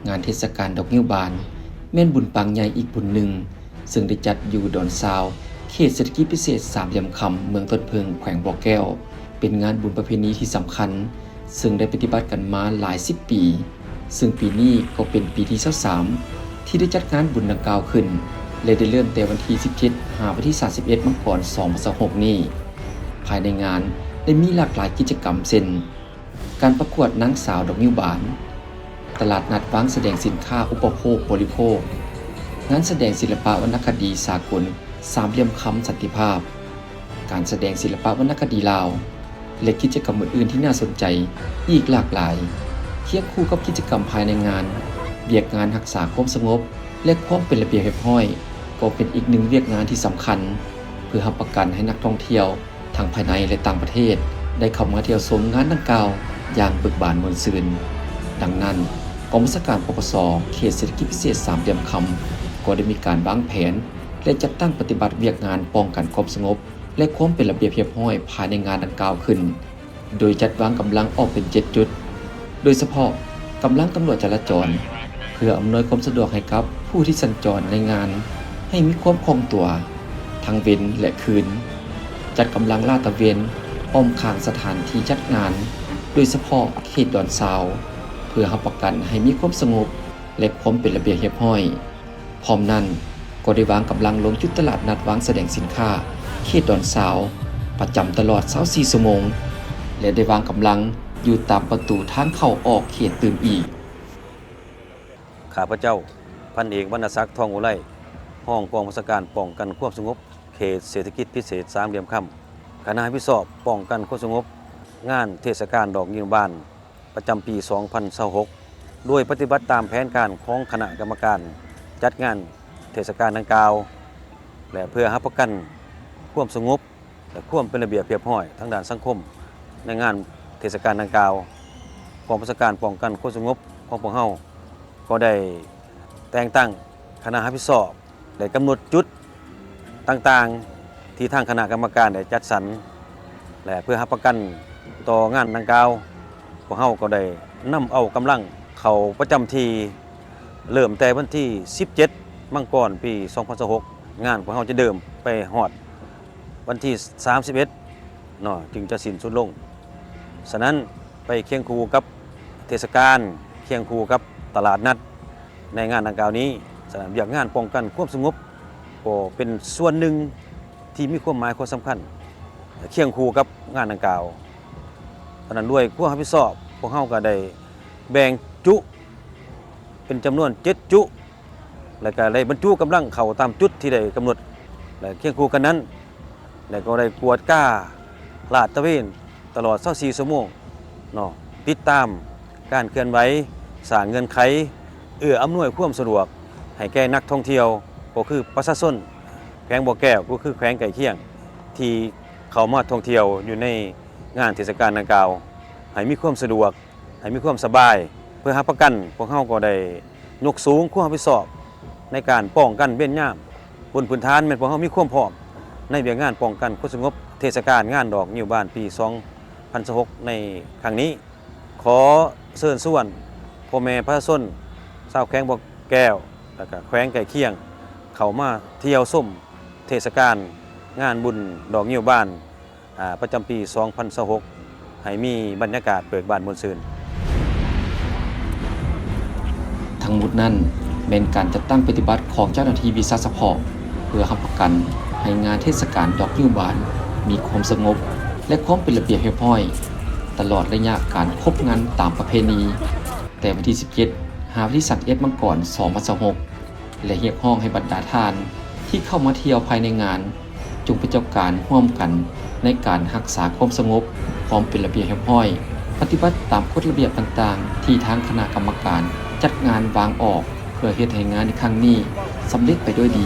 ງານເທດສະການດອກງິ້ວບານ ແມ່ນບຸນປາງໃຫຍ່ອີກບຸນໜຶ່ງ ເຊິ່ງໄດ້ຈັດຢູ່ດອນຊາວ ເຂດເສດຖະກິດພິເສດສາມຫຼ່ຽມຄຳ ເມືອງຕົ້ນເຜິ້ງ ແຂວງບໍ່ແກ້ວ, ເປັນງານບຸນປະເພນີທີ່ສຳຄັນ ເຊິ່ງໄດ້ປະຕິບັດກັນມາຫຼາຍສິບປີ, ເຊິ່ງປີນີ້ກໍເປັນປີທີຊາວສາມ ທີ່ໄດ້ຈັດງານບຸນດັ່ງກ່າວຂຶ້ນ ແລະ ໄດ້ເລີ່ມແຕ່ວັນທີສິບເຈັດ ຫາວັນທີສາມສິບເອັດ ມັງກອນ ສອງພັນຊາວຫົກນີ້. ພາຍໃນງານໄດ້ມີຫຼາກຫຼາຍກິດຈະກຳ ເຊັ່ນ ການປະກວດນາງສາວດອກງິ້ວບານ, ຕະຫຼາດນັດວາງສະແດງສິນຄ້າອຸປະໂພກບໍລິໂພກ, ງານສະແດງສິລະປະວັນນະຄະດີສາກົນສາມຫຼ່ຽມຄຳສັນຕິພາບ, ການສະແດງສິລະປະວັນນະຄະດີລາວ ແລະ ກິດຈະກຳອື່ນໆທີ່ໜ້າສົນໃຈອີກຫຼາກຫຼາຍ. ຄຽງຄູ່ກັບກິດຈະກຳພາຍໃນງານ, ວຽກງານຮັກສາຄວາມສະຫງົບ ແລະ ຄວາມເປັນລະບຽບຮຽບຮ້ອຍ ກໍເປັນອີກໜຶ່ງວຽກງານທີ່ສຳຄັນ ເພື່ອຮັບປະກັນໃຫ້ນັກທ່ອງທ່ຽວ ທັງພາຍໃນ ແລະ ຕ່າງປະເທດ ໄດ້ເຂົ້າມາທ່ຽວຊົມງານດັ່ງກ່າວຢ່າງເບີກບານມ່ວນຊື່ນ. ດັ່ງນັ້ນ, ກອງບັນຊາການ ປກສ ເຂດເສດຖະກິດພິເສດສາມຫຼ່ຽມຄຳ ກໍໄດ້ມີການວາງແຜນ ແລະ ຈັດຕັ້ງປະຕິບັດວຽກງານປ້ອງກັນຄວາມສະຫງົບ ແລະ ຄວາມເປັນລະບຽບຮຽບຮ້ອຍພາຍໃນງານດັ່ງກ່າວຂຶ້ນ, ໂດຍຈັດວາງກຳລັງອອກເປັນເຈັດຈຸດ, ໂດຍສະເພາະກຳລັງຕຳຫຼວດຈະລາຈອນ ເພື່ອອຳນວຍຄວາມສະດວກໃຫ້ກັບຜູ້ທີ່ສັນຈອນໃນງານໃຫ້ມີຄວາມຄ່ອງຕົວ ທັງເວັນ ແລະ ຄືນ, ຈັດກຳລັງລາດຕະເວນອ້ອມຂ້າງສະຖານທີ່ຈັດງານ ໂດຍສະເພາະເຂດດອນຊາວ ເພື່ອຮັບປະກັນໃຫ້ມີຄວາມສະຫງົບ ແລະ ຄວາມເປັນລະບຽບຮຽບຮ້ອຍ. ພ້ອມນັ້ນ, ກໍໄດ້ວາງກຳລັງລົງຈຸດຕະຫຼາດນັດວາງສະແດງສິນຄ້າເຂດດອນຊາວ ປະຈຳຕະຫຼອດຊາວສີ່ຊົ່ວໂມງ ແລະ ໄດ້ວາງກຳລັງຢູ່ຕາມປະຕູທາງເຂົ້າອອກເຂດຕື່ມອີກ. ຂ້າພະເຈົ້າ ພັນເອກ ວັນນະສັກ ທອງອຸໄລ, ຮອງກອງບັນຊາການປ້ອງກັນຄວາມສະຫງົບ ເຂດເສດຖະກິດພິເສດສາມຫຼ່ຽມຄຳ, ຄະນະຮັບຜິດຊອບປ້ອງກັນຄວາມສະຫງົບງານເທດສະການດອກງິ້ວບານ ປະຈຳປີສອງພັນຊາວຫົກ ໂດຍປະຕິບັດຕາມແຜນການຂອງຄະນະກຳມະການຈັດງານເທດສະການດັ່ງກ່າວ ແລະ ເພື່ອຮັບປະກັນຄວາມສະຫງົບ ແລະ ຄວາມເປັນລະບຽບຮຽບຮ້ອຍທາງດ້ານສັງຄົມໃນງານເທດສະການດັ່ງກ່າວ, ກອງບັນຊາການປ້ອງກັນຄວາມສະຫງົບຂອງພວກເຮົາກໍໄດ້ແຕ່ງຕັ້ງຄະນະຮັບຜິດຊອບ ໄດ້ກຳນົດຈຸດຕ່າງໆ ທີ່ທາງຄະນະກຳມະການໄດ້ຈັດສັນ ແລະ ເພື່ອຮັບປະກັນຕໍ່ງານດັ່ງກ່າວ, ພວກເຮົາກໍໄດ້ນຳເອົາກຳລັງເຂົ້າປະຈຳທີ່ ເລີ່ມແຕ່ວັນທີສິບເຈັດ ມັງກອນ ປີສອງພັນຊາວຫົກ, ງານພວກເຮົາຈະເລີ່ມໄປຮອດວັນທີສາມສິບເອັດເນາະ ຈຶ່ງຈະສິ້ນສຸດລົງ. ສະນັ້ນ, ໄປຄຽງຄູ່ກັບເທດສະການ, ຄຽງຄູ່ກັບຕະຫຼາດນັດໃນງານດັ່ງກ່າວນີ້, ສະນັ້ນ ວຽກງານປ້ອງກັນຄວາມສະຫງົບກໍເປັນສ່ວນໜຶ່ງທີ່ມີຄວາມໝາຍຄວາມສຳຄັນ ຄຽງຄູ່ກັບງານດັ່ງກ່າວ. ສະນັ້ນ ດ້ວຍຄວາມຮັບຜິດຊອບ, ພວກເຮົາກໍໄດ້ແບ່ງຈຸເປັນຈຳນວນເຈັດຈຸ ແລະ ກໍໄດ້ບັນຈຸກຳລັງເຂົ້າຕາມຈຸດທີ່ໄດ້ກຳນົດ ແລະ ຄຽງຄູ່ກັນນັ້ນ ແລະ ກໍໄດ້ກວດກາລາດຕະເວນຕະຫຼອດຊາວສີ່ຊົ່ວໂມງເນາະ, ຕິດຕາມການເຄື່ອນໄຫວ, ສ້າງເງື່ອນໄຂ ເອື້ອອຳນວຍຄວາມສະດວກໃຫ້ແກ່ນັກທ່ອງທ່ຽວ ກໍຄືປະຊາຊົນແຂວງບໍ່ແກ້ວ ກໍຄືແຂວງໃກ້ຄຽງ ທີ່ເຂົ້າມາທ່ອງທ່ຽວຢູ່ໃນງານເທດສະການດັ່ງກ່າວ ໃຫ້ມີຄວາມສະດວກ ໃຫ້ມີຄວາມສະບາຍ. ເພື່ອຮັບປະກັນ, ພວກເຮົາກໍໄດ້ຍົກສູງຄວາມຮັບຜິດຊອບໃນການປ້ອງກັນເວນຍາມ. ບົນພື້ນຖານແມ່ນພວກເຮົາມີຄວາມພ້ອມໃນວຽກງານປ້ອງກັນຄວາມສະຫງົບເທດສະການງານດອກງິ້ວບານປີສອງພັນຊາວຫົກໃນຄັ້ງນີ້. ຂໍເຊີນຊວນພໍ່ແມ່ປະຊາຊົນຊາວແຂວງບໍ່ແກ້ວ ແລະ ກະແຂວງໃກ້ຄຽງ ເຂົ້າມາທ່ຽວຊົມເທດສະການງານບຸນດອກງິ້ວບານ ອາ ປະຈຳປີສອງພັນຊາວຫົກ ໃຫ້ມີບັນຍາກາດເບີກບານມ່ວນຊື່ນ. ທັງໝົດນັ້ນແມ່ນການຈັດຕັ້ງປະຕິບັດຂອງເຈົ້າໜ້າທີ່ວິຊາສະເພາະ ເພື່ອຮັບປະກັນໃຫ້ງານເທດສະການດອກງິ້ວບານມີຄວາມສະຫງົບ ແລະ ຄວາມເປັນລະບຽບຮຽບຮ້ອຍ ຕະຫຼອດໄລຍະການຄົບງັນຕາມປະເພນີ ແຕ່ວັນທີສິບເຈັດ ຫາວັນທີສາມສິບເອັດ ມັງກອນ ສອງພັນຊາວຫົກ ແລະ ຮຽກຮ້ອງໃຫ້ບັນດາທ່ານທີ່ເຂົ້າມາທ່ຽວພາຍໃນງານ ຈົ່ງເປັນເຈົ້າການຮ່ວມກັນໃນການຮັກສາຄວາມສະຫງົບ, ຄວາມເປັນລະບຽບຮຽບຮ້ອຍ, ປະຕິບັດຕາມກົດລະບຽບຕ່າງໆ ທີ່ທາງຄະນະກຳມະການຈັດງານວາງອອກ ເພື່ອເຮັດໃຫ້ງານໃນຄັ້ງນີ້ສຳເລັດໄປດ້ວຍດີ.